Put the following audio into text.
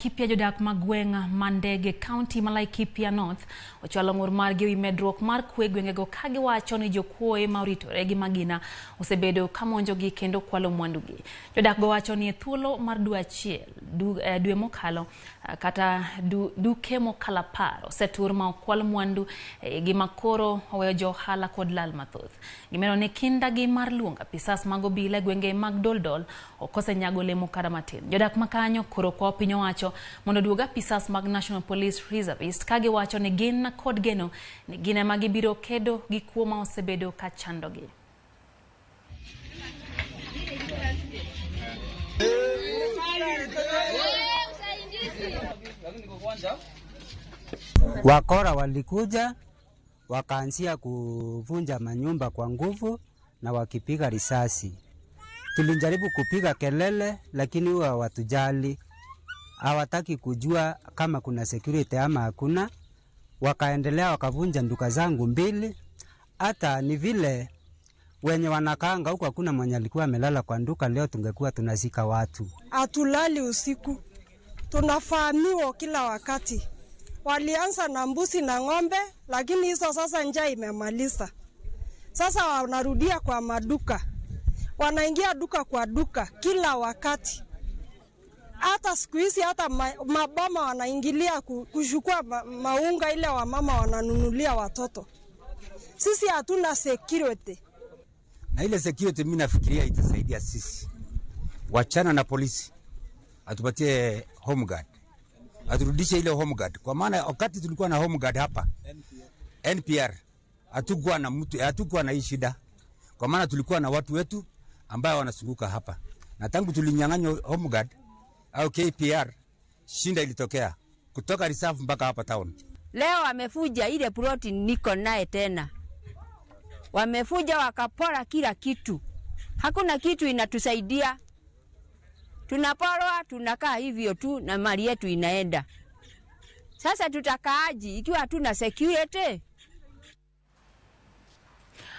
Laikipia jodak mag gweng' Mandege County ma Laikipia North ochwalo ng'ur margi ewi medruok mar kwe e gwengego ka giwacho ni jokuoye ma oritore gi magina osebedo ka monjogi kendo kwalo mwandugi. Jodak go wacho ni e thuolo mar dwe achiel dwe mokalo kata duke mokalo 10 osetur ma okwal mwandu gima koro oweyo jo ohala kod lal mathoth. Gimedo ni kindagi mar luongo apisas mag obila e gwenge mag Doldol ok osenyago olemo kata matin. Jodak makanyo koro kwayo piny owacho mondo oduog apisas mag National Police Reservist ka giwacho ni gin kod geno ni gin ema gibiro kedo gi kuo ma osebedo ka chandogi. Wakora walikuja wakaanzia kuvunja manyumba kwa nguvu na wakipiga risasi. Tulijaribu kupiga kelele lakini huwa hawatujali. Hawataki kujua kama kuna security ama hakuna. Wakaendelea wakavunja duka zangu 2. Hata ni vile wenye wanakaanga huko hakuna mwenye alikuwa amelala kwa duka, leo tungekuwa tunazika watu. Hatulali usiku. Tunafahamiwa kila wakati. Walianza na mbuzi na ng'ombe, lakini hizo sasa njaa imemaliza. Sasa wanarudia kwa maduka. Wanaingia duka kwa duka kila wakati. Hata siku hizi hata maboma wanaingilia kuchukua maunga ile wamama wananunulia watoto. Sisi hatuna security. Na ile security mimi nafikiria itasaidia sisi. Wachana na polisi. Atupatie home guard. Aturudishe ile home guard. Kwa maana wakati tulikuwa na home guard hapa NPR, hatukuwa na mtu, hatukuwa na hii shida. Kwa maana tulikuwa na watu wetu ambao wanazunguka hapa. Na tangu tulinyang'anywa home guard au KPR, shinda ilitokea kutoka reserve mpaka hapa town. Leo wamefuja ile ploti niko naye tena. Wamefuja wakapora kila kitu. Hakuna kitu inatusaidia. Tunaporwa, tunakaa hivyo tu na mali yetu inaenda. Sasa tutakaaji ikiwa hatuna security?